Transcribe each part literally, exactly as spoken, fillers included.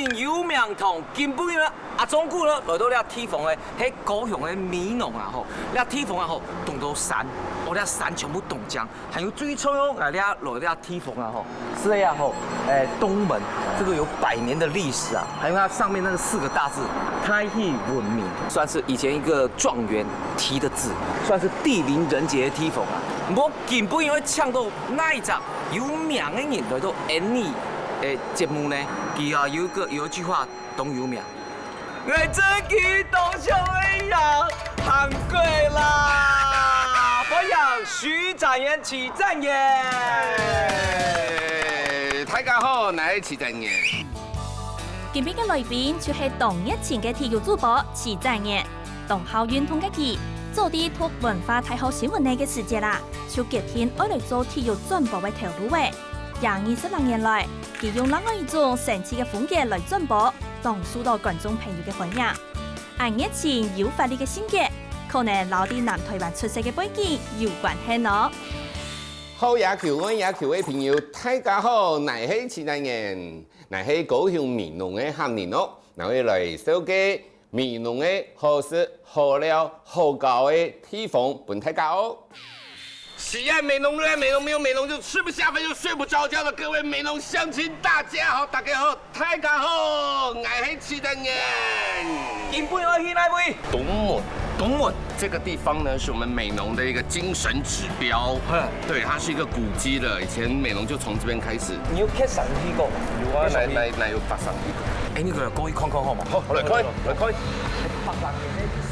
有名堂，今晡日阿忠牯呢來到這地方呢，係高雄个美濃啊吼，這地方啊吼，當多山，哦，這山全部當靚，還有最重要，來這來這地方啊吼，是呀吼，哎，東門，這個有百年的歷史啊，還有它上面那個四個大字，台語文明，算是以前一個狀元題的字，算是地靈人傑的地方啊。毋過今晡日會請到哪一隻有名个人來到𫣆俚个節目呢？佢啊有一個有一句話當有名， 𠊎真係當想愛贏，行過啦！歡迎徐展元、徐展元。大家好，𠊎係徐展元。今晡个來賓就係當熱情个體育主播徐展元。當好運動个佢，早在讀文化大學新聞系个時節啦，就決定愛來做體育轉播个頭路仔。也二十零年來，佢用另外一種神奇个風格來轉播，當受到觀眾朋友个歡迎。 恁熱情有活力个性格，可能摎佢南臺灣出世个背景有關係哦。好野球、愛野球个朋友，大家好，𠊎係徐展元，𠊎係高雄美濃个客人哦，𠊎會來紹介美濃个好食、好尞、好搞个地方分大家哦。 喜愛美濃，熱愛美濃，沒有美濃就吃不下飯，又睡不著覺的各位美濃鄉親，大家好，大家好，大家好，𠊎係徐展元。今晡日愛去哪位？東門，東門。這個地方呢，是我們美濃的一個精神指標。嗯。對，它是一個古蹟了，以前美濃就從這邊開始。你有去上去過？有啊，來來來，有發生一個。哎，你過來過去看看好嗎？好，來看，來看。百零年个歷史。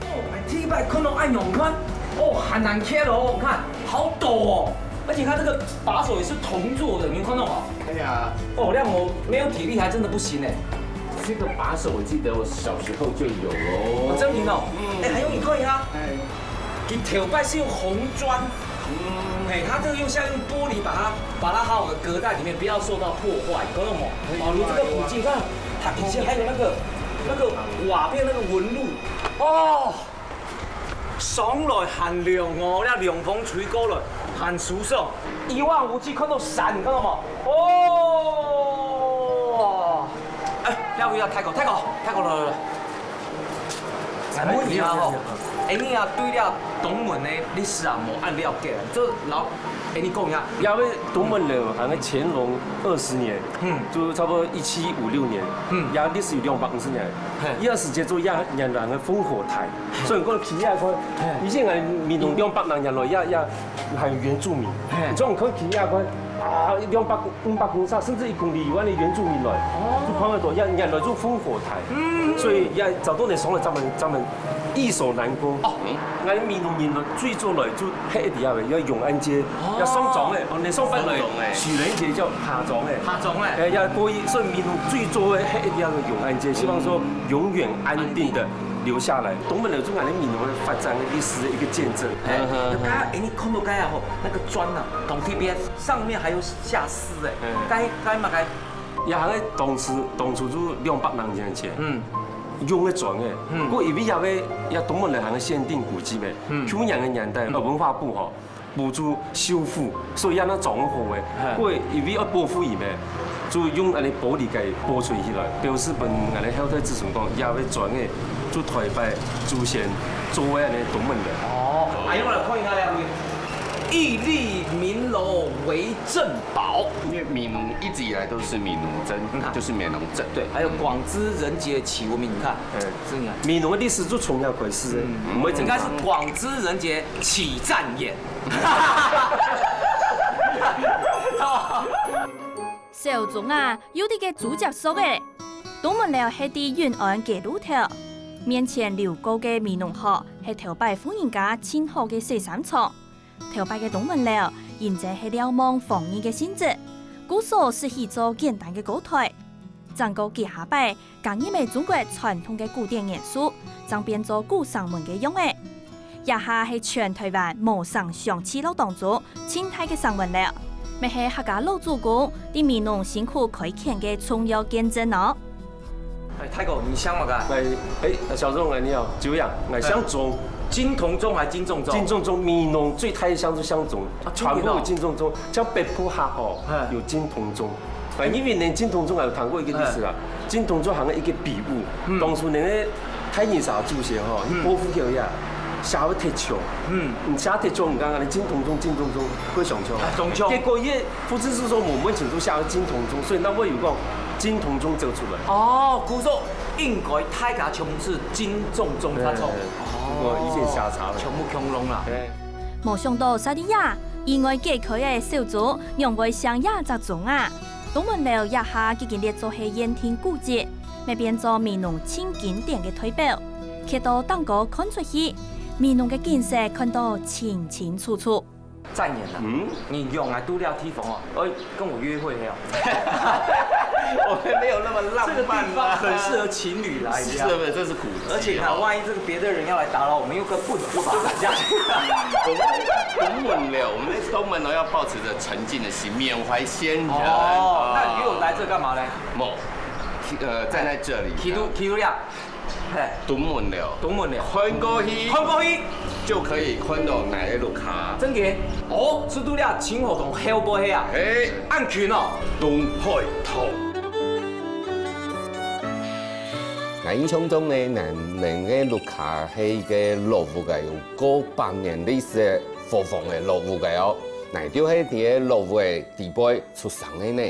哦，第一擺看到恁樣，你看，哦，還難看哦，你看，好陡哦，而且它這個把手也是銅做的，你有看到嗎？對啊。哦，讓我沒有體力還真的不行哎。這個把手我記得我小時候就有哦。哦，真的哦。哎，還有你看一下，哎，佢頭擺是用紅磚，哎，它這個用現在用玻璃把它把它好好的隔在裡面，不要受到破壞，看到嗎？哦，你這個古蹟，你看，它以前還有那個那個瓦片那個紋路，哦。 上來還涼哦，這涼風吹過來，還舒爽。一望無際看到山，看到無？哦，哎，這位啊，大哥，大哥，大哥，來來來。哎，問你啊吼，哎，你啊對這東門个歷史啊無恁了解，就摎哎你講一下。這位東門樓，還有乾隆二十年，嗯就差不多一七五六年，嗯也歷史有兩百五十年。嘿這時節做這原來个烽火台，所以講起來看，以前个美濃兩百零年來，也也還有原住民，嘿所以看起來看啊，兩百五百公尺，甚至一公里以外个原住民來，就看得到，也原來做烽火台，所以也找到你上來，咱們咱們易守難攻。哦，𠊎美濃人來最早來就歇一地方，要永安街，要上莊个，哦，你上班來，上莊个許人節叫爬莊个。爬莊个。哎，要過一，所以美濃最早个歇一地方个永安街，希望說永遠安定的留下來。東門樓就𠊎美濃个發展个歷史个一個見證。哎，那剛剛哎，你看到該啊吼，那個磚啊，當特別，上面還有下絲哎，該該嘛該，也還當初當初就兩百零年前，嗯，用个磚个，嗯不過因為也个也東門樓還个限定古蹟个，嗯去年个年代，呃，文化部吼，補助修復，所以也那裝潢个，嗯不過因為要保護佢个，就用恁呢玻璃个保存起來，表示分𠊎个後代子孫講，也个磚个，就台北祖先做个恁呢東門樓。哦，哎，我來看一下兩位，義利民樓為鎮寶。因為美濃一直以來都是美濃鎮，嗯就是美濃鎮。對，還有廣知仁傑起無名，你看，哎是你看。美濃个歷史就從遐開始个，嗯毋會整應該是廣知仁傑起戰眼。小鍾啊，有兜个豬腳熟欸！東門樓係在永安街路頭，面前溜過个美濃河，係頭擺婦人家盡好个洗衫場。頭擺个東門樓，因為係瞭望防疫个性質，故所就起做簡單个高臺。正過幾下擺， 加入了中國傳統个古典元素，正變做古城門个樣仔。這下係全臺灣無城鄉聚落當中盡大个城門了，乜係客家老祖公在美濃辛苦開墾个重要見證哦。哎，大哥，你姓麼个？哎，哎，小鍾，哎，你好，久仰，哎，姓鍾，金同宗還是金仲宗？金仲宗，美濃最大个姓就姓鍾，啊全部有金仲宗，像北埔客哦嗯，有金同宗，反正因为呢，金同钟还有谈过一个历史啦，金同钟好像一个笔误，当初那个太平社主席吼，去保护桥呀，写个忒长，嗯，你写忒长，你刚刚的金同钟，金同钟，会想错。啊，同钟。结果因为不知是说我们请出下个金同钟，所以那我有讲金同钟走出来。哦，故所应该大家全部是金钟钟发错。不过一件瞎查了。全部恐龙啦。哎。没想到沙地亚意外解开的小钟，仰会像这只钟啊？ 东门樓這下已經列做係限定古蹟，乜變做美濃盡經典个代表。企到頂高看出去，美濃个景色看到清清楚楚。再年了，嗯，你用来度料地方哦，哎，跟我约会没有？我们没有那么浪漫啊。这个地方很适合情侣来的。是不是？这是古迹。而且呢，万一这个别的人要来打扰我们，又跟棍子就把它打下去。我们东门了，我们东门楼要保持着沉静的心，缅怀先人。哦，那你又来这干嘛呢？某，呃，站在这里，基督基督呀，嘿，东门了，东门了，看过去，看过去，就可以看到哪一路卡。真个，哦，基督呀，请我同后背啊，哎，按群哦，东海堂。 𠊎印象中呢，南寧个屋下係一个老屋个，有過百年歷史个伙房个老屋个哦。𠊎就係在个老屋个底背出生个呢。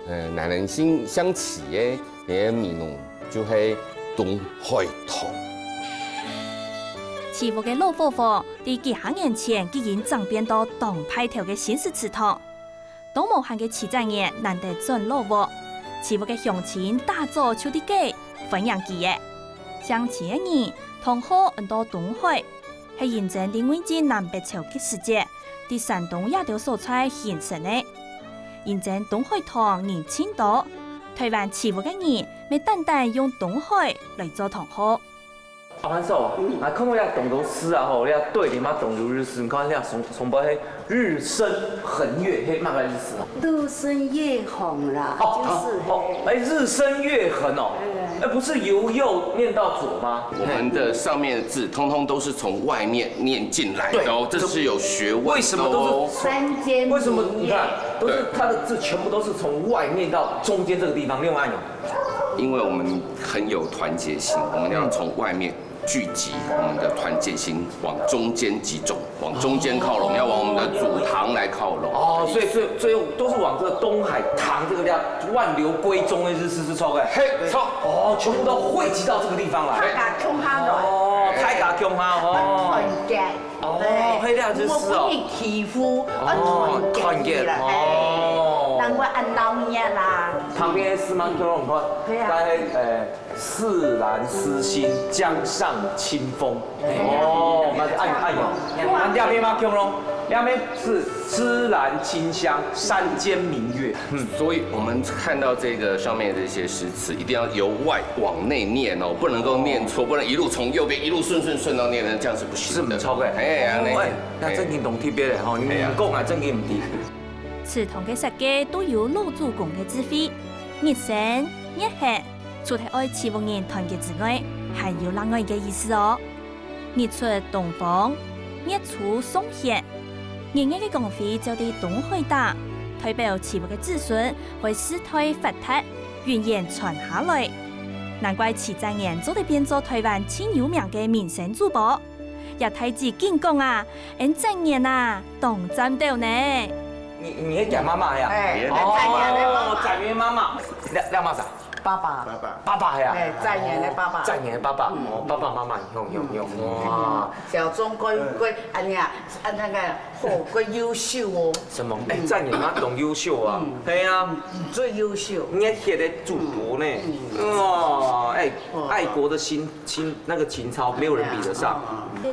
呃，南寧姓姓徐个，个美濃就係東海堂。徐屋个老伙房，在幾下年前已經整變到當派頭个新式祠堂。 當無閒个徐仔年難得轉老屋，徐屋个鄉親打早就在該歡迎佢个。姓徐个人，堂號安到東海，係因爭在魏晉南北朝个時節，在山東這兜所在形成个。因爭東海堂人盡多，臺灣徐屋个人乜單單用東海來做堂號。 阿潘嫂啊，啊，看到這棟樓詩啊吼，這對聯嘛棟樓日式，你看這上上背係日升橫月，係麼个意思啊？日升夜紅啦，哦就是哦，哎，日升月橫哦，哎，不是由右念到左吗？我们的上面的字通通都是从外面念进来的哦，这是有学问的哦。为什么都是三间为什么你看明月，都是它的字全部都是从外面到中间这个地方，另外有因为我们很有团结心，我们要从外面聚集我们的团结心，往中间集中，往中间靠拢，要往我们的祖堂来靠拢。哦，所以最最后都是往这个东海堂这个地方万流归宗的日式是错的。嘿，错。哦，全部都汇集到这个地方来。大家共下來，哦，大家共下愛哦。團結。哦哎係這樣子哦莫分你欺負，愛哦團結起來，團結哦哎，難怪恁鬧熱啦。旁边的司马乾隆，你看，对啊大概呃，自然之心，江上清风。哦，那就按按哟，那两边嘛乾隆，两边是自然清香，山间明月。嗯，所以我们看到这个上面的一些诗词，一定要由外往内念哦，不能够念错，不能一路从右边一路顺顺顺到念，这样是不行的。是不错的。哎呀，那哎，那正经懂特别的哈，你哎呀讲啊正经唔对。祠堂个設計都有老祖公个智慧，日升、月黑，除忒愛徐屋人團結之外，還有另外一个意思哦。日出東方，月出上弦。日月个光輝照在東海頂，代表徐屋个子孫會世代發達，永遠傳下來。難怪徐仔年做得變做臺灣盡有名个民生主播。也大姊緊講啊，恩仔年啊，當讚斗呢！你你係佢媽媽呀？哎，別那再年的哦，仔年妈妈，廖廖妈妈，爸爸，爸爸呀？哎，再年的爸爸，再年的爸爸，哦，爸爸妈妈，用用用，哇，小钟哥哥，哎呀，啊那个，哦，个优秀哦，什么？哎，再年妈当优秀啊，对啊，最优秀。你还写的主播呢，哦，哎，爱国的心情那个情操没有人比得上。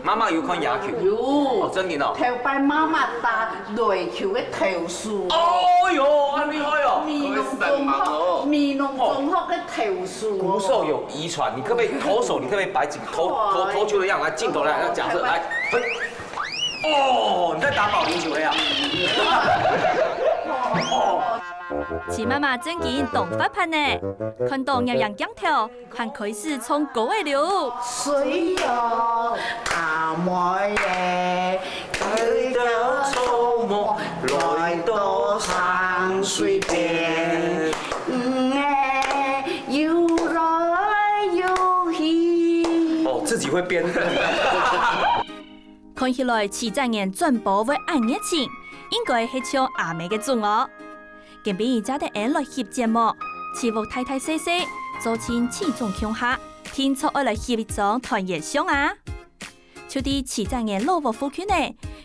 妈妈有看野球？有哦，真的哦。头擺媽媽打壘球个投手。哦哟，很厉害哦。美濃中學，美濃中學个投手。鼓手有遗传，你可不可以投手？你可不可以摆几个投投投球的样来镜头来，要假设来，嘿，哦，你在打保龄球呀？哦，徐媽媽正經當活潑呢，看到攝影鏡頭，還開始唱歌仔了。水哦，阿妹耶，来到草木，来到山水边。自己會編。看起來徐展元轉播會恁熱情，應該係像阿姆个種哦。今晡日正得𠊎來翕節目，徐屋大大細細，做陣齊種共下，定著愛來翕一張團圓相啊！就在徐展元老屋附近呢，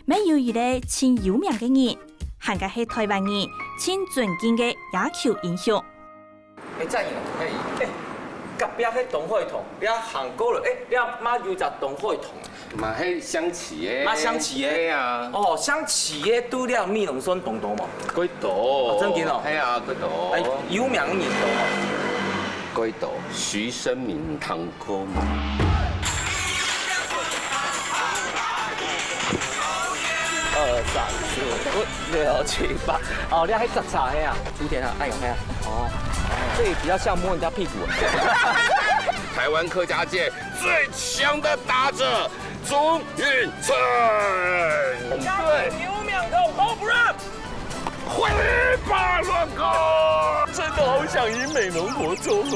乜有一個盡有名个人，還過係臺灣人盡尊敬个野球英雄。 哎，展元，哎，哎，隔壁該東海堂，你行過了，哎，你嘛有隻東海堂。嘛，該象棋个。嘛，象棋个。係啊。哦，象棋个都了美濃算當多嘛。幾多？哦，真个哦。係啊，幾多。哎，有名个人多嘛。幾多？徐生明聽過無？二三四五六七八。哦，你還在查黑啊？ 古典啊，哎呦，哎呀，哦，這也比較像摸人家屁股。台灣客家界最強的打者鍾運成。對。有名頭，好不讓。揮把亂空，真的好想贏美濃國中哦。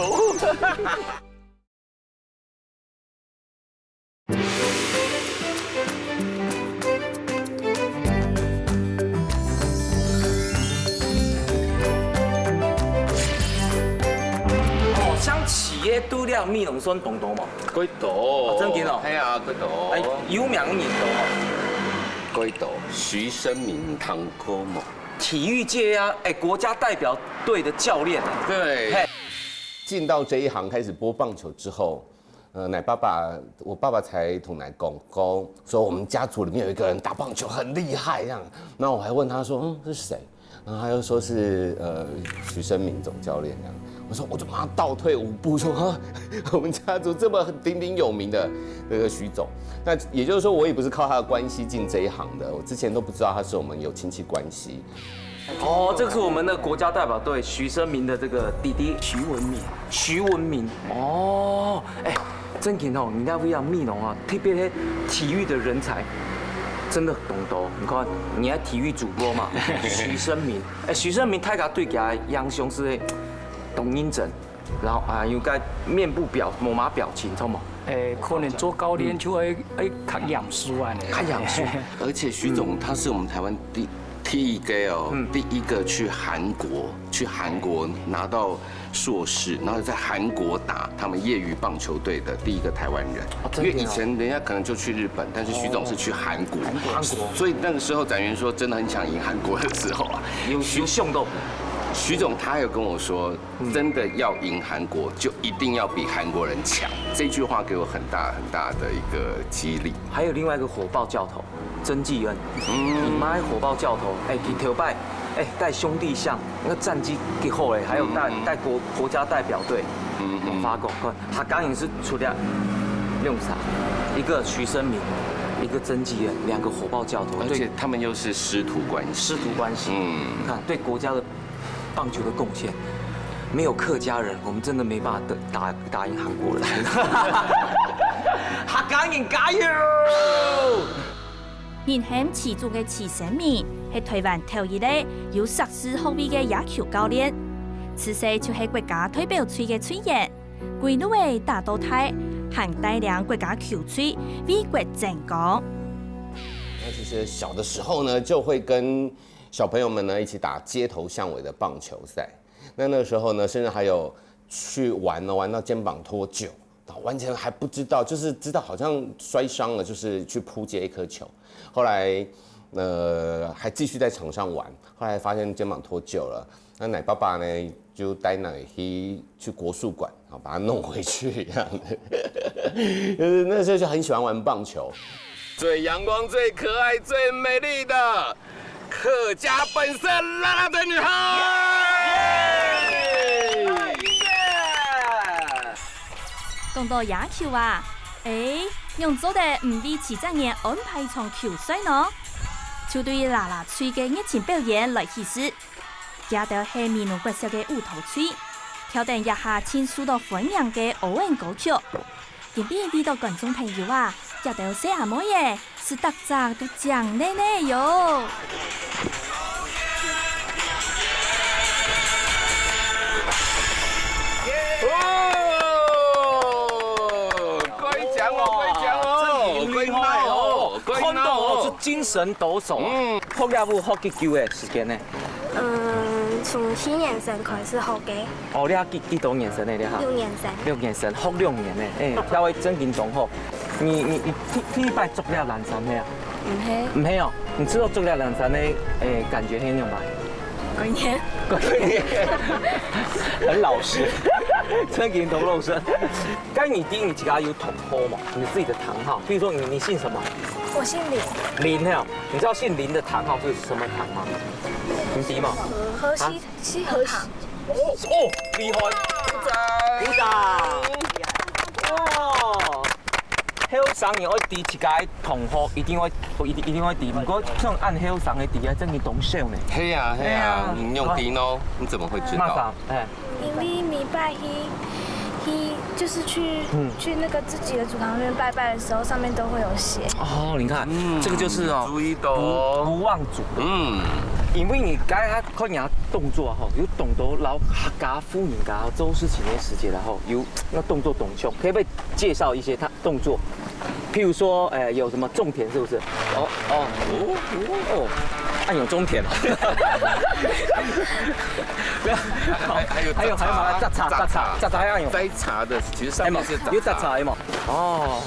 哦，像企業度量美濃算當多嘛？幾多？哦，真个哦。係啊，幾多？哎，有名个人多嘛？幾多？徐生明聽過無？體育界啊，哎，國家代表隊的教練啊。對。嘿。進到這一行開始播棒球之後， 呃，乃爸爸，我爸爸才同乃講，講說我們家族裡面有一個人打棒球很厲害這樣。然後我還問他說，嗯，是誰？然後他又說是，呃，徐生明總教練這樣。我說，我就馬上倒退五步說，啊，我們家族這麼鼎鼎有名的這個徐總。那也就是說，我也不是靠他的關係進這一行的，我之前都不知道他是我們有親戚關係。 哦，這個是我們的國家代表隊徐生明的這個弟弟。徐文明。徐文明，哦，哎，真个哦，你看這美濃啊，特別係體育的人才，真的當多。你看，你還體育主播嘛，徐生明，哎，徐生明大家對佢个印象係當認真，然後啊，又該面部表，無麼表情，著無？哎，可能做教練就會，哎，較嚴肅恁呢。較嚴肅。而且徐總他是我們台灣第，第一個哦，嗯。第一個去韓國，去韓國拿到碩士，然後在韓國打他們業餘棒球隊的第一個台灣人。哦，真的哦。因為以前人家可能就去日本，但是徐總是去韓國。哦。韓國。所以那個時候展元說真的很想贏韓國的時候啊，有，徐，有想到。徐總他有跟我說， 真的要贏韓國，就一定要比韓國人強。這句話給我很大很大的一個激勵。還有另外一個火爆教頭，曾紀恩。嗯。你媽火爆教頭，哎，佢頭擺，哎，帶兄弟象，那戰績幾好哎，還有帶，嗯。帶國，國家代表隊。嗯嗯。發過，看，他剛也是出了兩場，一個徐生明，一個曾紀恩，兩個火爆教頭。而且他們又是師徒關係。師徒關係。嗯。你看，對國家的 棒球的貢獻，沒有客家人，我們真的沒辦法打，打，打贏韓國人。客家人加油！人喊徐總个徐生明，係臺灣頭一個有碩士學位个野球教練，自細就係國家代表隊个隊員，歸路仔打到大，還帶領國家球隊為國爭光。那其實小的時候呢，就會跟 小朋友們呢一起打街頭巷尾的棒球賽。那那個時候呢，甚至還有去玩呢，玩到肩膀脫臼，完全還不知道，就是知道好像摔傷了，就是去撲接一顆球。後來，呃，還繼續在場上玩，後來發現肩膀脫臼了，那乃爸爸呢就帶乃去，去國術館，啊，把他弄回去這樣子。就是那時候就很喜歡玩棒球。最陽光、最可愛、最美麗的 客家本色啦啦隊女孩。講到野球啊，欸，仰做得毋為徐展元安排場球賽呢？就對啦啦隊个熱情表演來起勢。佢兜係美濃國小个舞蹈隊，跳等這下盡受到歡迎个奧運歌曲。 今晡日為到觀眾朋友啊，佢兜細阿妹仔，係逐隻都靚膩膩喲。哦，過獎哦，過精神抖擞啊。嗯。學這舞學幾久个時間呢？嗯，從四年生開始學个。哦，你還幾，幾多年生呢？你還？六年生。六年生，學六年呢。哎，這位正經同學，你，你，你第，第一擺著這藍衫係啊？毋係。毋係哦，你知道著這藍衫呢，哎，感覺係仰般？過癮。過癮。很老實，正經同學。該你知你自家有同學無？你自己的堂號，比如說你，你姓什麼？我姓林。林哈，你知道姓林的堂號是什麼堂嗎？你知嗎？河西，啊？西河西。哦，厲害！鼓掌。鼓掌。哇！後生人愛知自家个同學，一定愛，一定，一定愛知。毋過像恁後生个知啊，正經當少呢。係啊，係啊，係啊。嗯，用知哦，你怎麼會知道？麼儕？哎。因為每擺去，去，就是去，嗯。去那個自己的主堂那邊拜拜的時候，上面都會有寫。哦，你看，嗯，這個就是哦，注意到哦。不，不忘祖。嗯。因為你剛剛看人家動作吼，有動到摎客家婦人家做事情个時節，然後有那動作動作，可不可以介紹一些他動作？譬如說，哎，有什麼種田是不是？哦，哦，哦，哦，啊，有種田哦。不要，還，還有還有，還有嗎？摘茶，摘茶，摘茶還有。摘茶的，其實上面是摘茶。哎嘛，有摘茶的嘛？哦，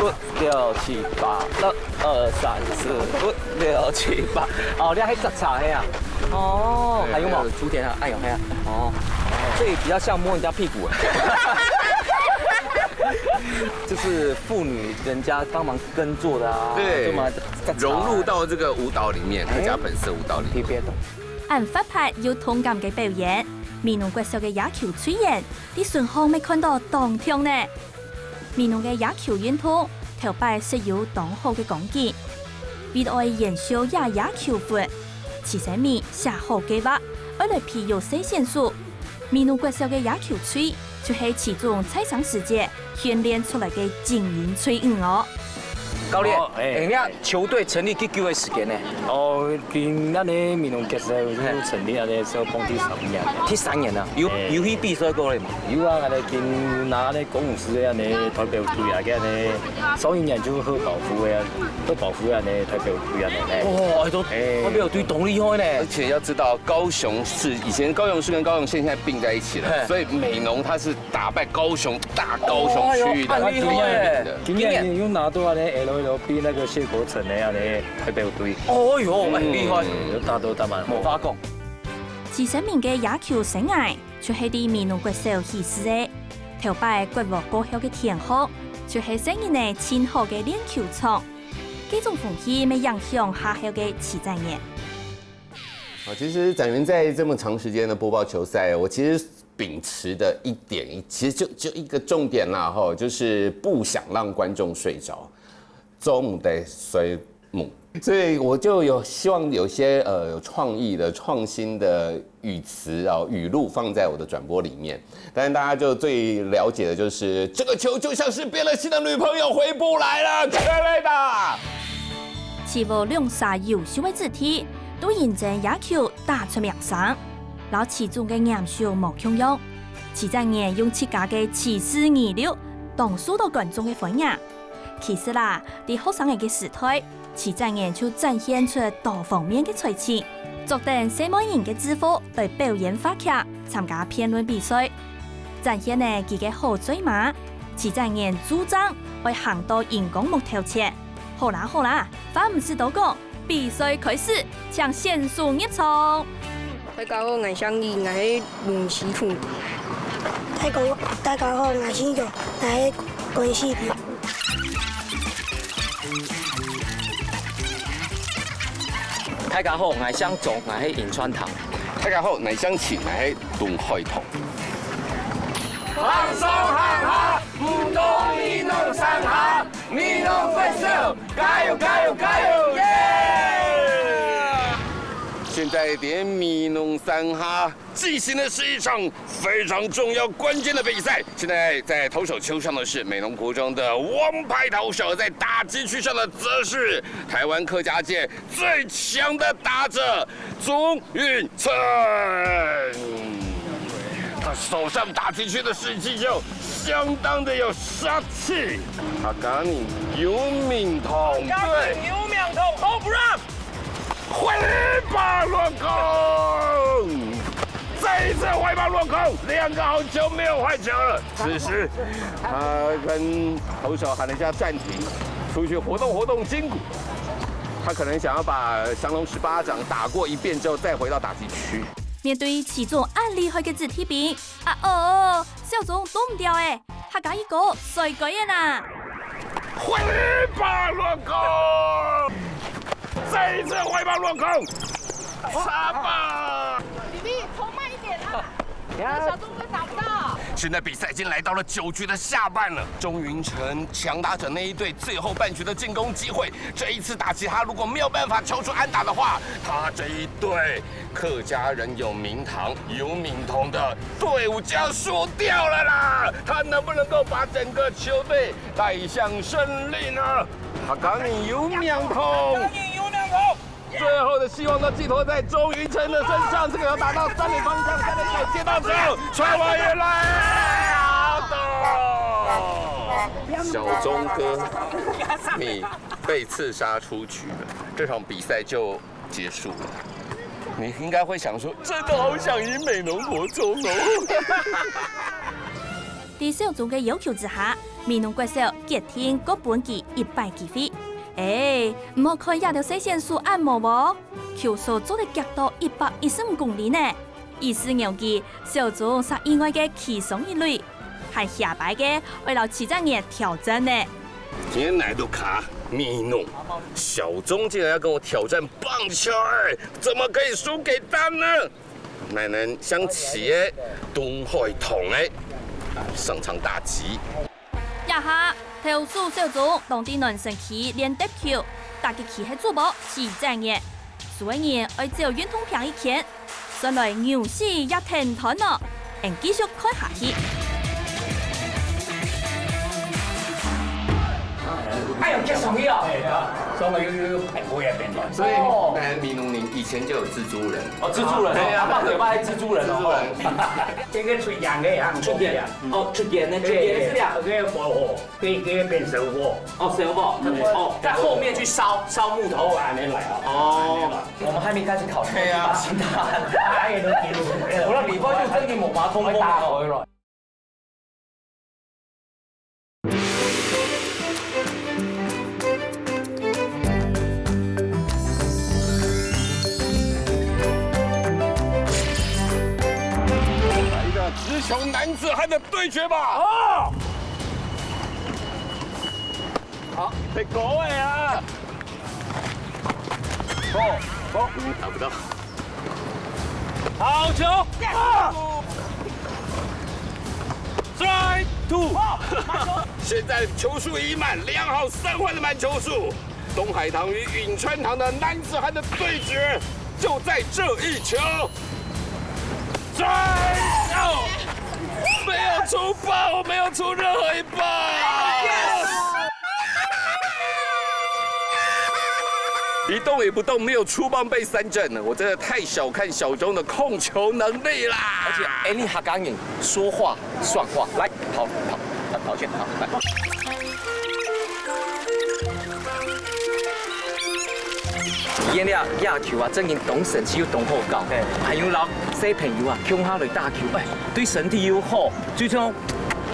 五六七八，六二三四五六七八。哦，你還摘茶的啊？哦，對，還有嗎？還有竹田啊，哎呦，哎呀，哦，這也比較像摸人家屁股哎。就是婦女人家幫忙耕作的啊，對，就嘛，融入到這個舞蹈裡面，哎，客家本色舞蹈裡面。特別的。恁活潑有動感个表演，美濃國小个野球隊員，在脣項乜看到當暢呢。美濃个野球運動，頭擺設有當好个光景，為了愛延續這野球魂，徐生明寫好計畫，愛來培育細選手，美濃國小个野球隊就係其中在生時節訓練出來个精英隊伍哦。教練，哦，哎。哎，你看球隊成立幾久个時間呢？哦，今年呢，美濃國小就成立啊，呢，係放第三年。第三年啊，有，哎。有去比賽過了嗎？有啊，𠊎等今有拿呢高雄市个呢代表隊啊，个呢少年組就好保護个啊，好保護个呢代表隊啊呢。哎。哦，哎，都，哎。代表隊當厲害呢。而且要知道，高雄市，以前高雄市跟高雄縣現在併在一起了，嘿。所以美濃它是打敗高雄大高雄區域的第一名的。哦，哎呦，很厲害耶。今年有拿到啊呢L L B那個謝國成的啊呢代表隊。哦喲，很厲害。嗯，有打到他們。無法講。徐生明个野球生涯就係在美濃國小起始个。頭擺國王國校个田項，就係細人仔盡好个練球場。這種風氣乜影響下後个徐展元。 好，其實展元在這麼長時間的播報球賽，我其實秉持的一點，其實就，就一個重點啦，吼，就是不想讓觀眾睡著，總得睡目。所以我就有希望有一些，呃，有創意的、創新的語詞啊、語錄放在我的轉播裡面。但是大家就最了解的就是，這個球就像是變了心的女朋友回不來了之類的。徐吳兩儕優秀个子弟，都認真野球打出名聲，摎徐總个嚴肅無共樣。徐展元用自家个知識語錄，當受到觀眾个歡迎。其實啦，在學生仔个時代，徐展元就展現出多方面个才情，著等細妹人个制服來表演話劇，參加辯論比賽。展現了佢个好嘴嫲，徐展元主張愛行到螢光幕頭前。好啦好啦，話毋使多講， 比賽開始，請選手入場。大家好，𠊎姓李，𠊎係龍獅團。大家，大家好，𠊎姓楊，𠊎係關西人。大家好，𠊎姓鍾，𠊎係銀川堂。大家好，𠊎姓徐，𠊎係東海堂。行上行下，舞到美濃山下。 美濃國小，加油加油加油！耶！現在在美濃山下進行的是一場非常重要關鍵的比賽。現在在投手丘上的是美濃國中的王牌投手，在打擊區上的則是台灣客家界最強的打者鍾允成。他手上打进去的时机就相当的有杀气。阿甘尼有名堂，对，有名堂，好不让。挥棒落空，再一次挥棒落空，两个好球没有坏球了。此时，他跟投手喊了一下暂停，出去活动活动筋骨。他可能想要把降龙十八掌打过一遍之后，再回到打击区。面对其中恁厉害个子弟兵，啊哦，小鍾擋毋掉欸，客家一哥衰鬼仔啊！挥棒落空，再一次挥棒落空，杀吧！弟弟，投慢一点啊！小鍾哥打不到。现在比赛已经来到了九局的下半了，钟云成强打者那一队最后半局的进攻机会，这一次打击他如果没有办法敲出安打的话，他这一队客家人有名堂、有名堂的队伍就要输掉了啦！他能不能够把整个球队带向胜利呢？客家人有名堂，客家人有名堂。最后的希望都寄托在钟云成的身上，这个球打到三垒方向，三垒手接到球，传完回来，out！小鍾哥，你被刺杀出局了，这场比赛就结束了。你应该会想说，真的好想赢美浓国中哦。在小鍾个要求之下，美濃國小決定過分佢一擺機會。欸，毋好看這兜細選手恁無無，球速做得夾到一百一十五公里呢。意思讓佢小鍾煞意外个企上一壘，還下擺个愛摎徐展元挑戰呢。今天哪一度卡米弄？小鍾竟然要跟我挑战棒球，哎，怎么可以输给他呢？奶奶想起个东海堂个上场打击。 這下，投手小鍾當在暖身區練投球，打擊區係主播徐展元。輸个人愛走運動坪一圈，算來牛屎也淰湍哦！俺繼續看下去。哎喲，結束去哦！哎，對啊，所以又又又盤過一遍了。所以，哦，奶奶迷農林以前就有蜘蛛人。哦，蜘蛛人哦，對啊，阿爸嘴巴還蜘蛛人哦。蜘蛛人。這個出煙个啊，出煙。 哦，出煙呢，出煙是這樣。這個火，這個變燒火。哦，燒火。嗯。哦，在後面去燒，燒木頭。哦，恁樣來啊。哦。我們還沒開始烤肉，對啊。你把心大。哎，都給我。我讓禮拜六真的無法通風啊。會打火了。 來一個直球男子漢的對決吧！哦！好，被狗尾啊！哦，哦，打不到。好球！啊！Strike two！現在球數已滿，兩好三壞的滿球數。 東海堂與潁川堂的男子漢的對決就在這一球。Strike out！沒有出棒，沒有出任何一棒。一動也不動，沒有出棒被三振了，我真的太小看小鍾的控球能力啦！而且，欸，你客家人說話算話，來，跑，跑，跑，跑線，跑，來。 體驗了野球啊，真正當神奇又當好搞。嘿。還有摎小朋友啊，共下來打球，哎，對身體又好。最重要，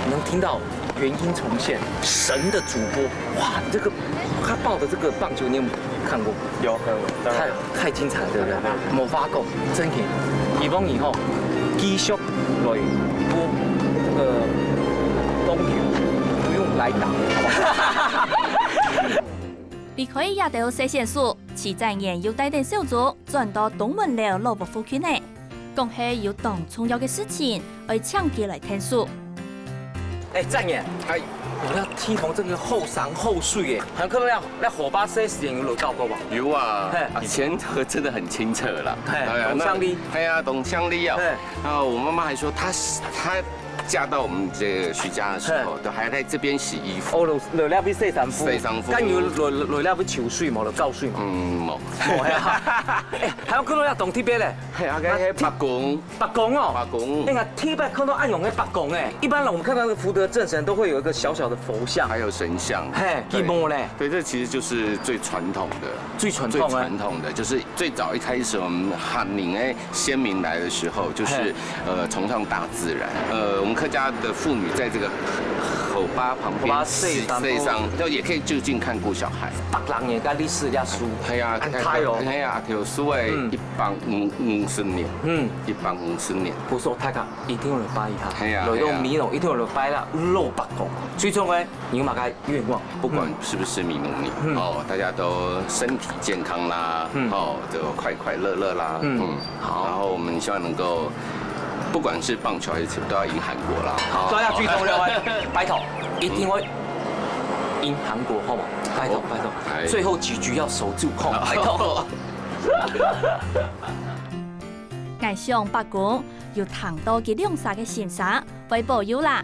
能聽到原音重現，神的主播，哇，這個他報的這個棒球，你有沒有看過？有，有，當然有。太，太精彩了，對不對？無法講，真的。希望以後繼續來播這個棒球，不用來打。 離開這兜細選手，徐展元又帶等小鍾轉到東門樓老屋附近呢。講係有當重要个事情，愛請佢來𢯭手。欸，展元，欸，𠊎這地方真个好山好水欸，還看到該河壩細時節有落到過無？有啊，嘿。以前河真的很清澈啦。嘿，哎呀，當靚哩。那，哎呀，當靚哩啊。嘿。那我媽媽還說她，她嫁到我们这个徐家的时候，都还在这边洗衣服。哦，落落了去洗衫服，洗衫服。敢有落落了去抽水无？落搞水无？嗯，无。哦，系啊。哎，还有看到要懂特别嘞。系啊，该黑伯公。伯公哦。伯公。哎呀，特别看到暗用的伯公哎，一般人我们看到那个福德正神都会有一个小小的佛像。还有神像。嘿，对。一模嘞。对，这其实就是最传统的。最传统的。最传统的，就是最早一开始我们汉人哎 先民来的时候，就是呃崇尚大自然。呃，我们客家的妇女在这个河巴旁边洗，河巴洗衫，就也可以就近看顾小孩。百零年个历史历史。系啊，很大哦。系啊，阿条叔诶，一百五五十年，嗯，一百五十年。我说大家一定要来拜一下，系啊，来到美濃一定要来拜啦，老伯公。最重要，你有么个愿望？不管是不是美浓人，哦，大家都身体健康啦，哦，就快快乐乐啦，嗯，好。然后我们希望能够，不管是棒球还是球，都要赢韩国啦。好，抓下最重要的，拜托，一定要赢韩国，好吗？拜托，拜托，最后几局要守住，好，拜托。𠊎想伯公有聽到佢兩儕个心聲，會保佑啦。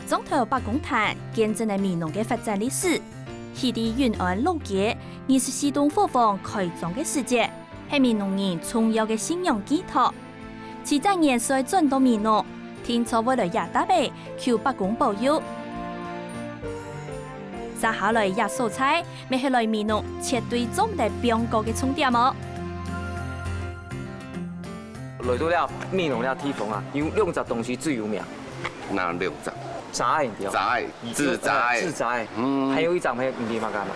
庄頭伯公壇見證了美濃个發展歷史，起在永安老街二十四棟伙房開張个時節，係美濃人重要个信仰寄託。七十年歲轉到美濃，定著會來這搭仔求伯公保佑。接下來這所在，乜係來美濃絕對做毋得放過个重點哦。來到了美濃這地方啊，有兩隻東西最有名。哪兩隻？炸仔，對。炸仔，自炸仔。自炸仔。嗯。還有一隻係毋知麼个嘛？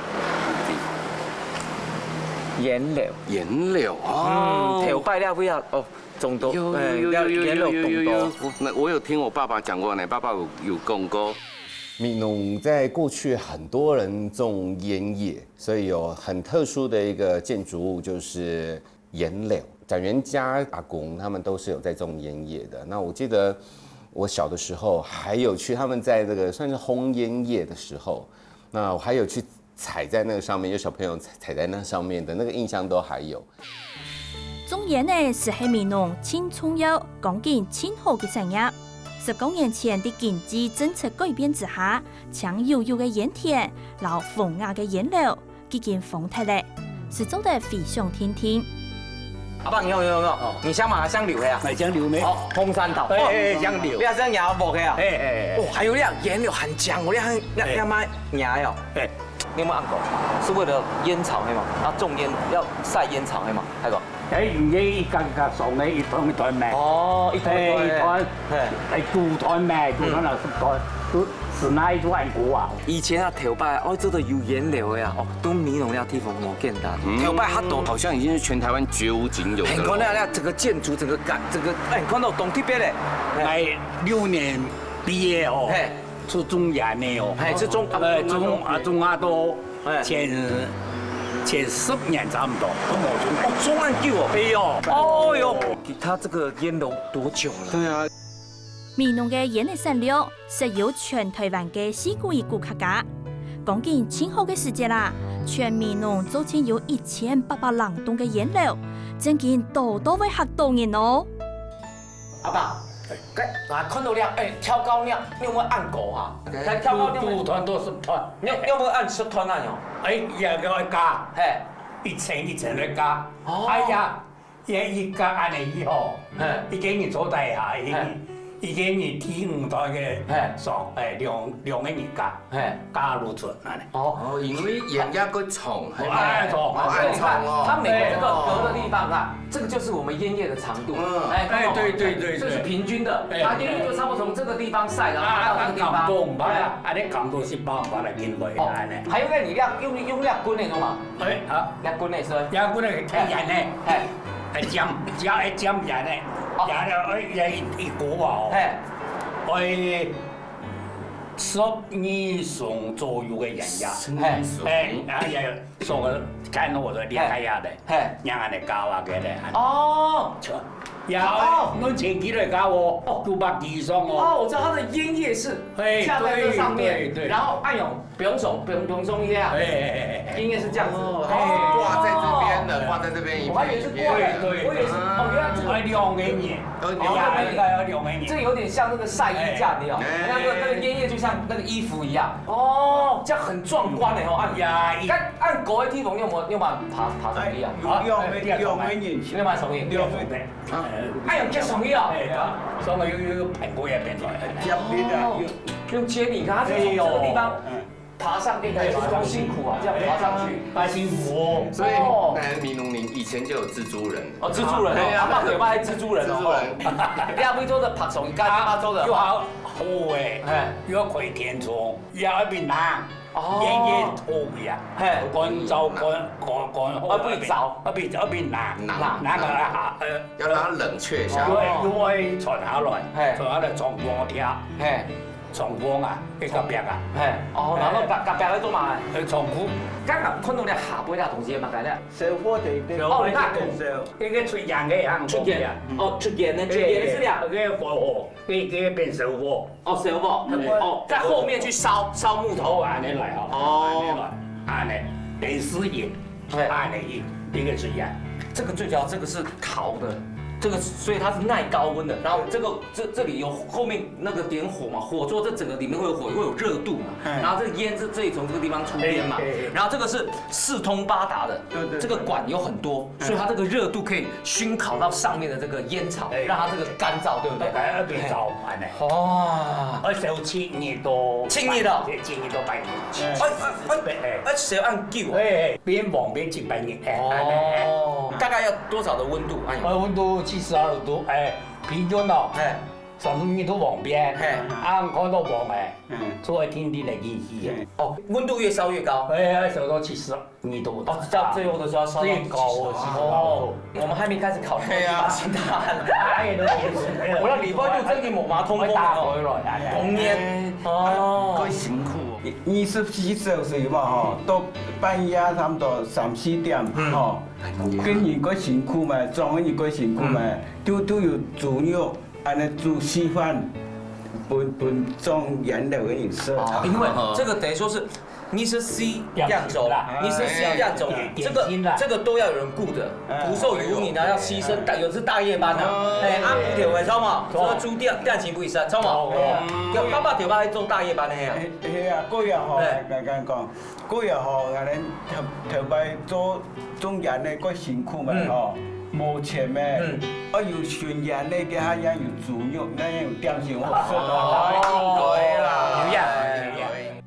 鹽寮。鹽寮哦。嗯，頭擺這位啊，哦，中毒，有有有有有有有有有。那我有聽我爸爸講過呢，爸爸有有講過。美濃在過去很多人種菸葉，所以有很特殊的一個建築物就是 菸柳。展元家阿公他们都是有在种菸叶的。那我记得我小的时候，还有去他们在这个算是烘菸叶的时候，那我还有去踩在那个上面，有小朋友踩踩在那上面的那个印象都还有。种菸仔係美濃盡重要、光景盡好个產業。十多年前，在經濟政策改變之下，青油油个菸田摎風雅个菸樓， 已經荒忒了，實做得回想定定。阿伯，你好，你好，你好，你姓馬姓劉係啊？哎，姓劉咩？哦，紅山島。哎，哎，姓劉。你還姓楊伯係啊？哎，哎，哎。哦，還有你啊，菸柳還靚哦，你還，你，哎。你還賣菸哦？哎。你有沒有按過？是為了菸草係嗎？啊，種菸要曬菸草係嗎？還有。哎，毋係一個一個送个，一團一團賣。哦，一團一團。哎，一團。嘿。哎，組團賣，組團啊，十團，都 是哪一種按過啊？以前啊，頭擺哦，這个有菸樓个啊，哦，都美濃這地方無簡單。嗯。頭擺較多，好像已經是全台灣絕無僅有的了。你看那，那整個建築，整個感，整個，哎，你看到當特別嘞。哎。哎，六年畢業哦，嘿。出中原的哦。嘿，出中，哎，中，啊，中華都，哎。前，前十年差不多，都無中。哦，種恁久哦。哎喲。哦喲，他這個菸樓多久了？對啊。 美濃个菸仔產量，實有全台灣个四季顧客家。光景盡好个時節啊，全美濃足跡有一千八百零棟个菸樓，正經多到會嚇到人哦。阿爸，該，啊，看到了，哎，挑高了，你有沒有按過啊？該挑高你有沒有，組團都十團。你有，你有沒有按十團啊？有。哎，也愛加，嘿。一層一層个加。哦。哎呀， 也一个按呢以後，嘿。一个人坐底下，一个人，嘿。一个人第五台个嘿。上，哎，兩，兩个人加，嘿。加入出按呢。哦。哦，因為人家个床，哦，按床，哦，按床哦。它每个这个隔的地方啊，这个就是我们烟叶的长度。嗯。哎，哎，对，对，对，这是平均的，对。啊，烟叶就差不多从这个地方晒，然后啊，到这个地方。啊，啊，感度毋䆀啊，对啊。啊，你感度是包括来认为哦，按呢。还有呢，你用，用，用那棍那种嘛。 哎，啊。這棍仔係？這棍仔係挑菸仔，嘿。哎，尖，只要係尖菸仔，哦。菸仔，哎，一，一股啊，哦。嘿。哎，十二升左右个菸仔。十二升。哎，啊，也有，所以看我的厲害呀的，嘿。人按呢教啊个咧，按呢。哦。就呀，哦，恁前期來搞哦，哦，九百以上哦。哦，我知道它的烟叶是嘿，架在这上面，对，对，对。然后按钮，不用手，不用，不用动一下，哎，哎，哎，哎。烟叶是这样子。哦，它是挂在这边的，哦。挂在这边一片一片的。我还以为是挂在，对，对，我以为是，对。哦，原来这个哎，两个眼。哦，两个眼。哎呀，应该要两个眼。这有点像那个晒衣架，哎。你知道吗？哎。那个，那个烟叶就像那个衣服一样。哦，这样很壮观的哦，按，呀，一按，按狗的地方用不，用不爬，爬上去啊？哎，用，用，哎，用，用眼睛。用不上去？用不上去。啊。哎呀，这上去啊！哎，对啊，上面有，有，有盘过也变出来。接力啊，哦，有。用接力，你看它是从这个地方哎呦。嗯。爬上去，哎，多辛苦啊，这样爬上去。哎，辛苦哦。所以，哦。那美濃人以前就有蜘蛛人。哦，蜘蛛人哦，对啊。阿爸嘴巴还蜘蛛人哦。蜘蛛人。你阿妹做的爬虫，你干阿爸做的。啊，又好，好诶，哎。又要开天窗，也要变冷。 哦。烟叶透呀，嘿。干燥，干，干，干好啊，不会着。啊，不会，啊，不会冷。冷。冷个啊，呃，要让它冷却下来。对，因为传下来，嘿。传下来窗户贴，嘿。窗户啊，会隔壁啊。嘿，哦，然后隔，隔壁在做嘛？呃，窗户。刚刚看到那下背那东西嘛，刚才。小火的，哦，你看。一个出烟个样，出烟，哦，出烟的，出烟的是呀。那个火火。 可以，可以变小火。哦，小火，嗯。哦，在后面去烧，烧木头。哦，按呢来哦。哦。按呢来，按呢，等于是引，对。按呢引，一个水压。这个最主要，这个是陶的，这个，所以它是耐高温的。然后这个，这，这里有后面那个点火嘛，火做这整个里面会有火，会有热度嘛。嗯。然后这个烟是这里从这个地方出烟嘛。哎，哎，哎。然后这个是四通八达的，对，对，对。这个管有很多，嗯。所以它这个热度可以熏烤到上面的这个烟草，哎。让它这个干燥，对不对？大概二十度，按呢。 哦。二十七度，七度。七度半夜。哎，哎，哎，哎，是按久啊。哎，边望边七八日，哎，按呢，哎。哦，大概要多少的温度？哎。呃，温度七十二度，哎，平均哦，哎。三十二度望边，哎。啊，看到望，哎，嗯。做一点点的热气，哎。嗯。哦，温度越烧越高。哎，哎，烧到七十。 二度。哦，到最后的时候要烧到最高的时候。哦，我们还没开始烤肉，对啊。已经大汗了。哎，都已经是，我那礼拜六真的没马桶风了哦。会打回来，哎呀。童年。哦。过辛苦哦。二十四小时嘛吼，到半夜差不多三四点，嗯。吼，哎，童年。跟人过辛苦嘛，庄个人过辛苦嘛，嗯。都，都有猪肉， 安尼煮稀饭，分，分庄沿路个人食。哦，因为这个等于说是二十四点钟，二十四点钟，哎，这个，点心啦。这个都要有人顾的，哎。不受于你呢，要牺牲，大，有的是大夜班啊，哦。哎，啊，五点钟嘛，哦。这个猪店，店勤不一样，知道吗？哦。哎，爸爸点半还做大夜班的呀。哎，哎呀，个人吼，哎。刚刚讲， 个人吼，安尼头，头擺做庄园个个辛苦嘛吼，嗯。无钱咩，嗯。啊，有巡園个，佢還有豬肉，還有點心好食。哦，應該啦。有影，有影。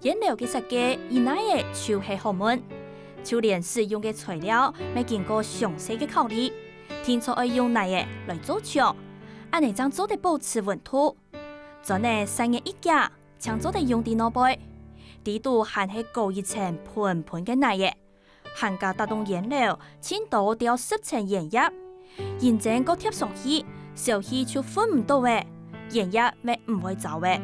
煙樓个設計，佢哪个就係學問，就連使用个材料，乜經過詳細个考慮，定著愛用哪个來做牆，安尼正做得保持溫度。磚仔散个一格， 淨做得用在外背。底肚還係膏一層賁賁个泥仔，還加搭棟煙樓，盡多吊十層煙葉。認真過貼上去，燒氣就歕毋到咧，煙葉乜毋會焦咧。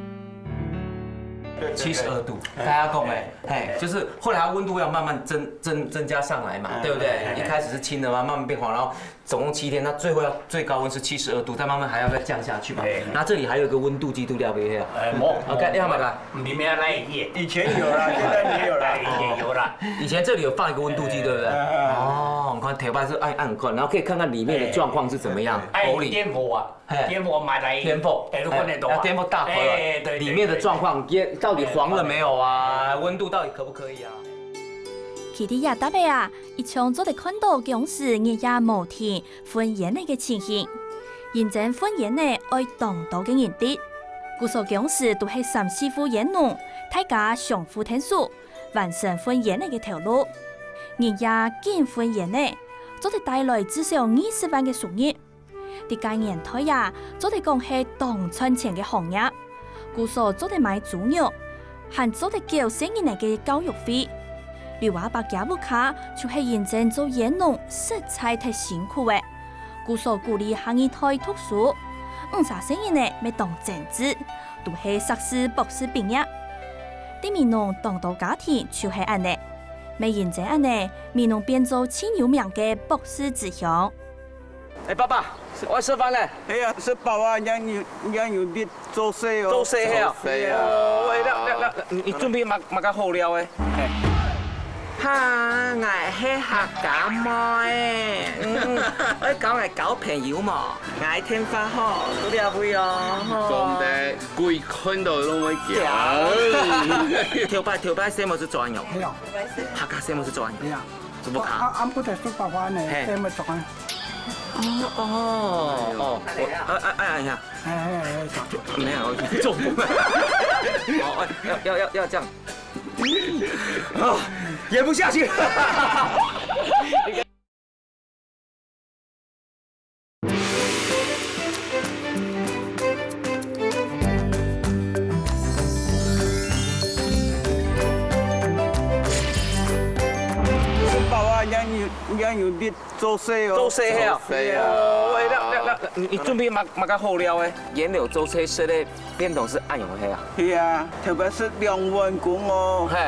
七十二度，大家講欸，嘿，就是後來它溫度要慢慢增，增，增加上來嘛，對不對？一開始是青的嘛，慢慢變黃，然後 總共七天，它最後要最高溫是七十二度，它慢慢還要再降下去嘛。對。那這裡還有一個溫度計度，對不對？欸，無。OK，你看嘛，來。裡面那一頁。以前有啦，現在沒有啦。以前有啦。以前這裡有放一個溫度計，對不對？嗯，嗯。哦，你看，頭擺是按，按看，然後可以看看裡面的狀況是怎麼樣。欸，合理。電火啊，嘿。電火買來。電火。欸，如果你懂啊。欸，要電火打開來。欸，對，對，裡面的狀況，對，對。煙到底黃了沒有啊？對。溫度到底可不可以啊？ 佢在這搭仔啊，一向做得看到公司日夜無停歕煙仔个情形。認真歕煙仔愛當多个人力，故所公司都係三四戶煙農，大家相互𢯭手，完成歕煙仔个頭路。日夜緊歕煙仔，做得帶來至少二十萬个收入。 在該年代啊，做得講係當賺錢个行業，故所做得買豬肉，還做得繳細人仔个教育費。劉阿伯厥屋下就係認真做煙農，實在忒辛苦咧。故所鼓勵下二代讀書，五儕細人仔乜當精緻，都係碩士、博士畢業。在美濃當多家庭就係恁仔，乜認真恁仔，美濃變做盡有名个博士之鄉。哎，爸爸，我要吃饭了。哎呀，食飽啊，也有也有力做事哦。做事係啊。做事啊。哦，喂，那那那，你你準備麼麼个好料誒？嘿。哈，𠊎係客家妹，嗯，愛交𠊎交朋友無？𠊎電話吼，都這位哦，吼。總得歸看到攏會行。頭擺頭擺細妹係做恁樣，係啊，客家細妹係做恁樣。係啊。 做麼个？啊，啊，毋得食白飯呢，嘿。這麼重。哦，哦，哦，我，啊，啊，啊，哎呀。哎，哎，哎，沒有，做不。哦，哎，要，要，要，要這樣。啊，演不下去。 食飽啊，也有也有力做事哦。做事係啊。做事啊。哦，喂，那那那，你你準備麼麼个好料誒？員林做事食个便當係恁樣个係啊？係啊，特別係兩碗公哦。嘿，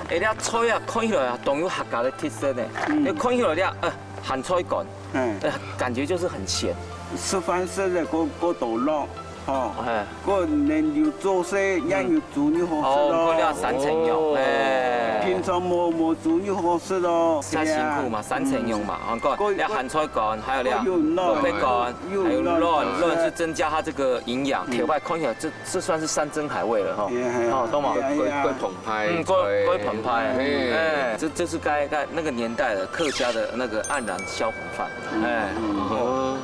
哎，這菜啊，看起來啊，當有客家个特色呢。嗯。你看起來這，呃，鹹菜乾，嗯。呃，感覺就是很鹹。食飯食个過過多咯。 吼，哎。過年有做事，也有煮又好食咯。哦，過了三層肉，哦。哎。平常無無煮又好食咯。較辛苦嘛，係啊。三層肉嘛，嗯。哦，過，過，了鹹菜乾，還有了過有卵，蘿蔔乾，又有卵，還有卵，卵係增加它這個營養。嗯。頭擺看起來，這這算是山珍海味了哈。係啊，係啊。哦，懂嗎？係啊，係啊。過過澎湃，嗯，過過澎湃，哎。哎，這這是該該那個年代的客家的那個黯然銷魂飯，哎。嗯。哦。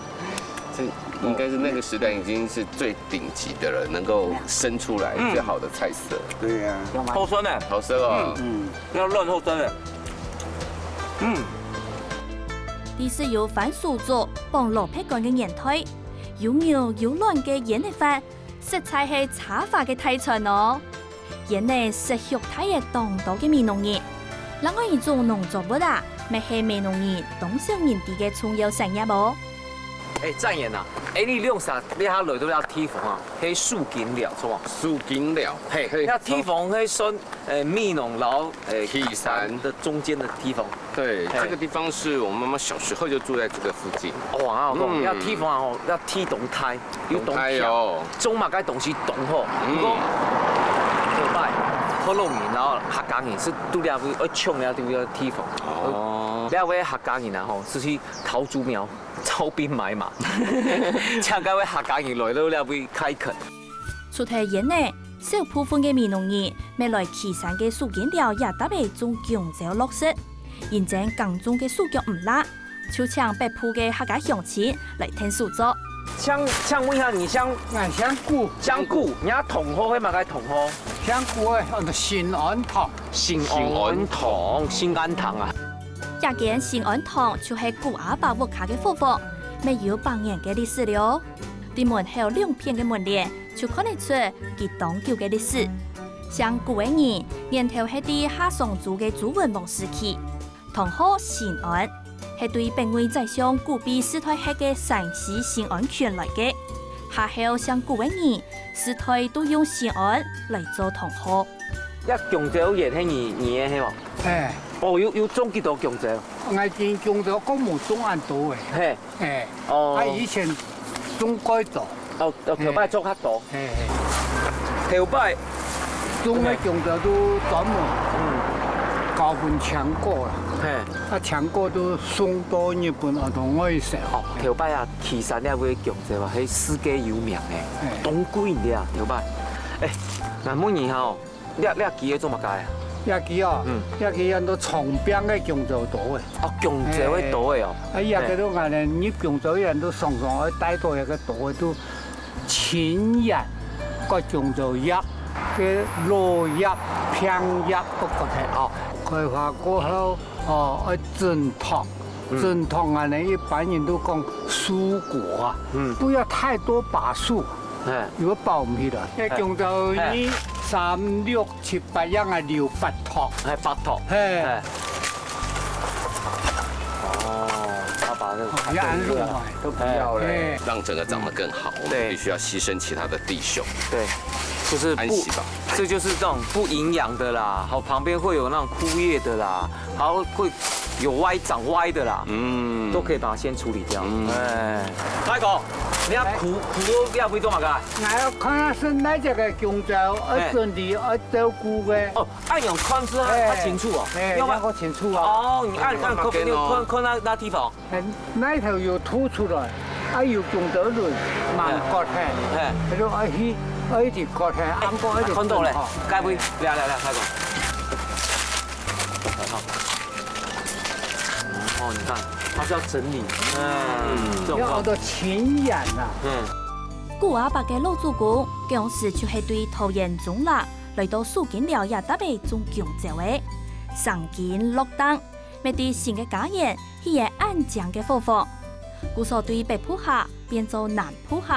這應該是那個時代已經是最頂級的了，能夠生出來最好的菜色。對呀。好食呢。好食哦。嗯，要嫩好食呢。嗯。這係由番薯做傍蘿蔔乾个年代，有肉有卵个員林飯，實在係奢華个大餐哦。 員林食畜大个當多个美濃人，另外一種農作物啊，乜係美濃人當少人知个重要產業哦。哎，展元啊，哎，你兩儕這下來到這地方啊，係樹根寮，著無？樹根寮。嘿，嘿，這地方係算，呃，美濃摎，呃，旗山。旗山的中間的地方。 對，嘿。這個地方是我媽媽小時候就住在這個附近。哇，啊，講，嗯。這地方哦，這地當大，又當大哦。種麼个東西當好。嗯。毋過，頭擺，福佬人摎客家人係在這位愛搶這位个地方。哦。這位客家人啊，吼，係去桃竹苗招兵買馬，請該位客家人來到這位開墾。除忒員林， 少部分个美濃人乜來旗山个樹根寮這搭仔種弓蕉落食，因爭耕種个手腳毋罅，就請北部个客家鄉親來𢯭手做。請請問一下，你姓？𠊎姓古。姓古，你个堂號係麼个堂號？姓古个，安到新安堂。新安堂，新安堂啊。這間新安堂就係古阿爸屋下个伙房，乜有百年个歷史了。在門口兩片个門簾， 就看得出佢當久个歷史。姓古个人，源頭係在夏商周个周文王時期，堂號新安，係對北魏宰相古陂四代歇个山西新安郡來个。下後姓古个人，世代都用新安來做堂號。這弓蕉園係你你个係無？哎。哦，有有種幾多弓蕉？𠊎今弓蕉講無種恁多誒。嘿。 哎，哦。啊，以前種較多。哦，哦，頭擺種較多。嘿，嘿。頭擺。種个弓蕉都專門，嗯。交分青果啦。嘿。啊，青果都送到日本啊，同外食吼。頭擺啊，旗山這位弓蕉啊，係世界有名誒，嘿。當貴个啊，頭擺。誒，𠊎問你吼， 這這枝仔做麼个啊？這枝哦，嗯。這枝安到長柄个弓蕉刀誒。哦，弓蕉个刀仔哦。啊，這个都恁呢，入弓蕉，這都常常愛帶到一个刀仔，都青葉，割弓蕉葉，个老葉、平葉都割忒哦。開花過後，哦，愛整托，嗯。整托恁呢，一般人都講樹果啊，嗯。不要太多把樹，哎。如果包毋起來。哎。這弓蕉二、哎。三、六、 七八樣啊，留八托。哎，八托。嘿。哎。哦，他把那个哦，要按路嘛。都不要了。哎。让整个长得更好，我们对。必须要牺牲其他的弟兄。对，就是不，安息吧。这就是这种不营养的啦，好，旁边会有那种枯叶的啦，然后会有歪长歪的啦，嗯，都可以把它先处理掉。嗯，哎，大哥，你要苦苦要会做嘛个？我要看下是哪一个弓蕉，要整理，要照顾个。哦，按样看是它它清楚哦，哎，要不然要看清楚啊。哦，你按按看看看那那地方。 哎，那头有凸出来，啊有种得论，蛮高的，哎，他说哎嘿，哎的高的，俺高哎的看到了，该位，来来来，开口。哦，你看，它是要整理，嗯，这种要的情眼呐。嗯，古阿伯个老祖公，当时就系对桃园中壢来到樹根寮一搭个种弓蕉个，生根落档。 乜在新个家園起个恁靚个伙房，故所對北部客變做南部客。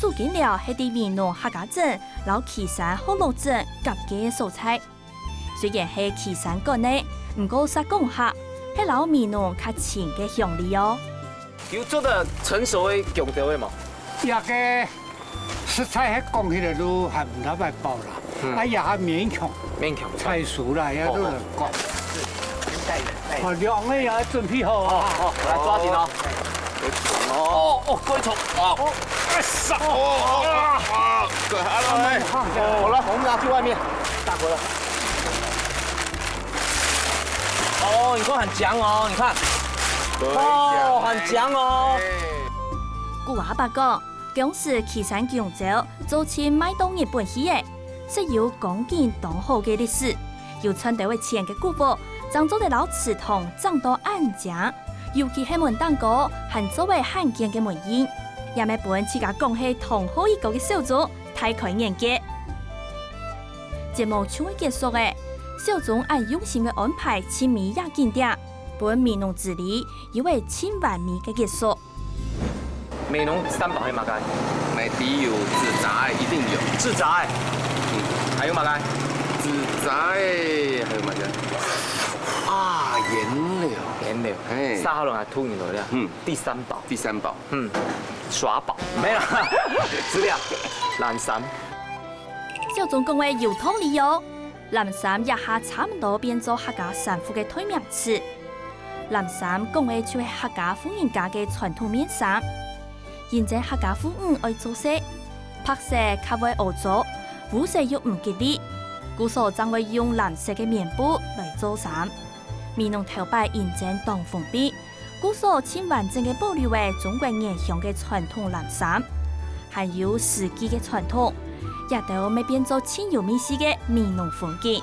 樹根寮係在美濃客家鎮摎旗山福佬鎮交界个所在。雖然係旗山縣个，毋過煞講客，係摎美濃較親个鄉里哦。有做得成熟个弓蕉个無？這个 實在係講起來都還毋大會包啦，啊也還勉強，勉強採收啦，也都係講。哦，兩个也準備好啊。哦，來抓緊哦。哦哦，過重哦。哎呀，哦哦哦，好了，我們拿去外面。大哥了。哦，你看很強哦，你看。哦，很強哦。古阿伯講， 當時旗山弓蕉做盡賣到日本去个，實有光景當好个歷史。有賺到个錢个古屋，正做得摎祠堂整到恁靚。尤其係門頂高，還做位罕見个門印，也乜分自家講係堂號一哥个小鍾大開眼界。節目就愛結束了，小鍾恁用心个安排盡尾這景點，分美濃之旅有位盡完美个結束。 美濃三寶還有麼个？買底有紙紮的，一定有。紙紮的，嗯，還有麼个？紙紮的，還有麼个？啊，原料。原料。哎。沙哈龍還突然來了。嗯。第三寶。第三寶。嗯，耍寶。沒有啦，資料。藍衫。小鍾講个有道理哦。 藍衫這下差毋多變做客家衫褲个代名詞。藍衫講个就係客家婦人家个傳統面衫。因為客家婦女愛做事，白色較會屙糟，烏色又毋吉利，故所正會用藍色个棉布來做衫。美濃頭擺因為當封閉， 故所盡完整个保留了中國原鄉个傳統藍衫，還有四季个傳統，這兜乜變做盡有味緒个美濃風景。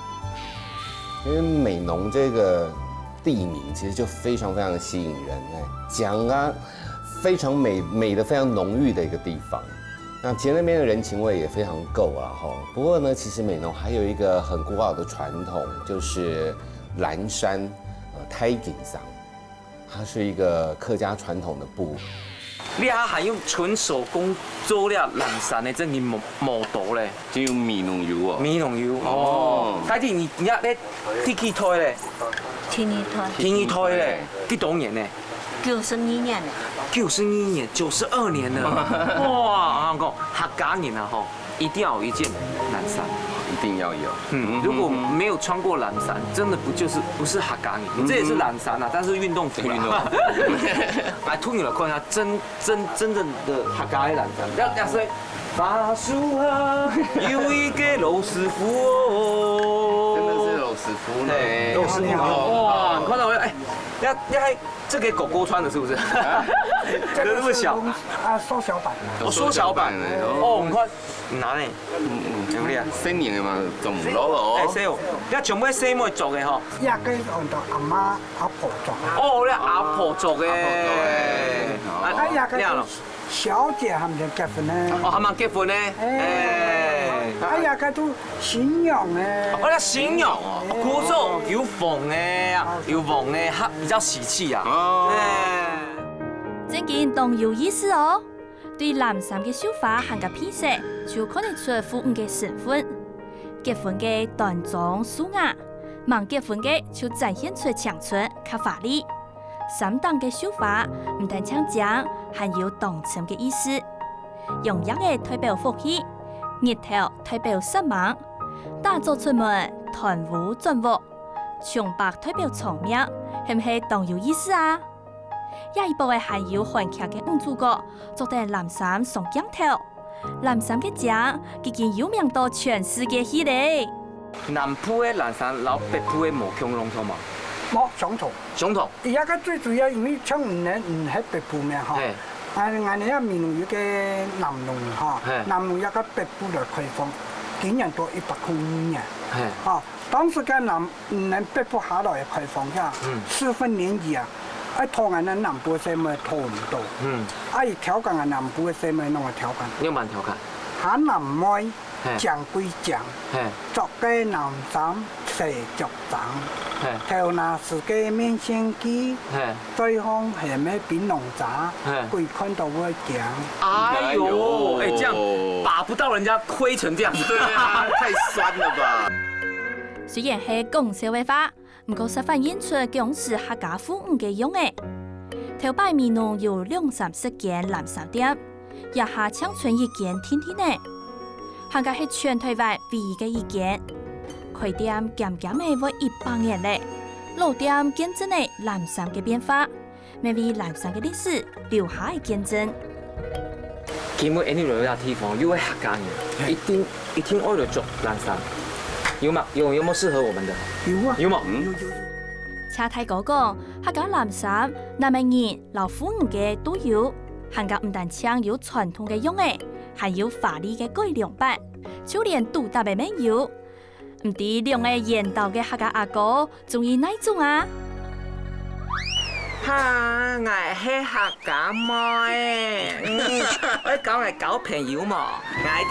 因為美濃這個地名其實就非常非常吸引人，哎，講啊，非常美，美的非常濃郁的一個地方。那其實那邊的人情味也非常夠啊，吼。不過呢，其實美濃還有一個很古老的傳統，就是藍衫，呃，太緊衫。 它是一個客家傳統的布。你還還用純手工做了藍衫呢，真係無無多咧。就用美濃油哦。美濃油哦哦。大姐，你你看，你第幾胎咧？第二胎。第二胎咧，幾多年呢？九十二年了。九十二年，九十二年了。哇，我講客家人啊吼， 一定要有一件藍衫。一定要有。嗯，如果沒有穿過藍衫，真的不就是不是客家人。這也是藍衫啊，但是運動服啦。運動服。來，同你來看一下，真真真正的客家的藍衫。要要是，大樹下有一個老師傅哦。真的是老師傅呢。哎，老師傅哦，哇，你看到沒有？哎，要要還 這個狗狗穿的是不是？啊，這個是那麼小。啊，縮小版的。哦，縮小版。哦，你看，難欸。嗯嗯。有力啊。細人个嘛，做毋落了哦。哎，細哦，這全部係細妹著个吼。這個用到阿媽阿婆著个。哦，這阿婆著个。阿婆著个。啊，啊，這個就係小姐還吂結婚呢。哦，還吂結婚呢。哎。哎。啊，這個就 新娘个。哦，該新娘哦，古早有紅个啊，有紅个，較比較喜氣啊。哦。哎。正經當有意思哦！對藍衫个繡花還過配色，就看得出婦女个身份。結婚个端莊素雅，吂結婚个就展現出青春較華麗。 衫頂个繡花毋單淨靚，還有當深个意思。陽光仔代表福氣，日頭代表煞猛，打早出門，斷烏轉屋，長白代表長命，係毋係當有意思啊？這一駁仔還有韓劇个女主角，著等藍衫上鏡頭。藍衫个靚，已經有名到全世界去咧。南部个藍衫摎北部个無共樣著無？無，相同。相同。佢這个最主要，因為像你等，你係北部咩吼？嘿。啊，𠊎等這美濃有个南農吼，嘿。南農這个北部來開荒，今年到一百空二年。嘿。吼，當時个南 嗯，𠊎等北部下來个開荒呀，嗯。四分之一啊，愛討𠊎等南部个細妹討毋到。嗯。啊，佢刁工啊，南部个細妹攏會刁工。仰般刁工？下南妹，嘿。靚歸靚，嘿。著个藍衫細腳踭，嘿。頭那梳个面線機，嘿。嘴項含个檳榔渣，嘿。鬼看到會驚。哎喲，哎，這樣把不到人家虧成這樣子。對啊，太酸了吧。 雖然係講笑个話，毋過煞反映出當時客家婦女个樣仔。頭擺美濃有兩三十間藍衫店，這下淨伸一間定定仔。還過係全臺灣唯一个一間，開店漸漸仔會一百年咧，老店見證了藍衫个變化， 乜為藍衫个歷史留下个見證。今晡日𠊎等來到這地方，又係客家人，嘿。一定，一定愛來著藍衫。有嗎？有，有沒有適合我們的？有啊。有嗎？嗯。有，有，有。謝大哥講，客家藍衫，男仔人摎婦女个都有，還過毋單淨有傳統个樣仔，還有華麗个改良版，就連肚搭仔乜有。毋知兩个緣投个客家阿哥 中意哪種啊？哈，𠊎係客家妹，嗯，愛交𠊎交朋友無？𠊎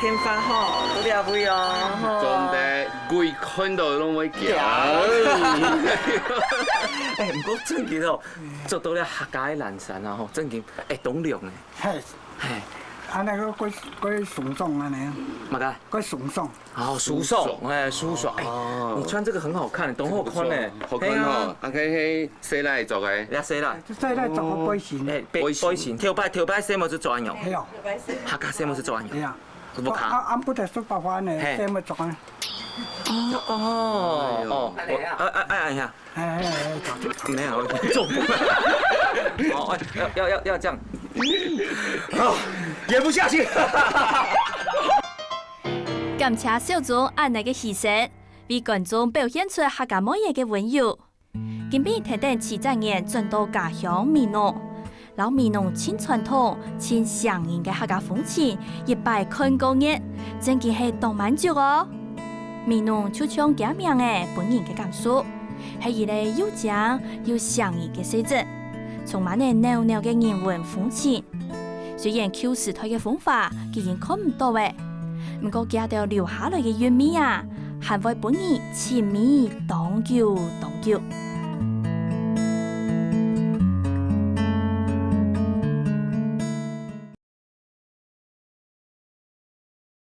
電話吼，在這位哦，吼。真的，鬼看到攏會驚。哎，毋過正經哦，著到這客家个藍衫啊，吼，正經，哎，當涼欸。嘿。嘿。啊，該个過，過鬆爽恁仔。麼个？過鬆爽。 哦，舒爽，舒爽。哎，舒爽。哎，哦。你穿這個很好看，當好看呢。不錯，好看吼。嘿啊。啊，該係細倈著个。呀，細倈。細倈著个背心。哎，背，背心。背心。頭擺，頭擺細妹係著恁樣。係哦。客家細妹係著恁樣。係啊。有無看？啊，啊，毋得十八番呢，嘿。細妹著啊。哦，哦，哦。哎喲。我，哎，哎，哎呀。 哎，哎，哎，沒有，做不。哦，哎，要，要，要，要這樣。啊，演不下去。感謝小鍾恁仔个犧牲，為觀眾表現出客家妹仔个溫柔。今晡日跈等徐展元轉到家鄉美濃， 摎美濃盡傳統、盡唌人个客家風情一擺看過熱，正經係當滿足哦！美濃就像厥名仔分人个感受，係一個又靚又唌人个細鎮，充滿了濃濃个人文風情。雖然舊時代个風華已經看毋到咧，毋過厥兜留下來个韻味啊，還會分人尋味當久當久。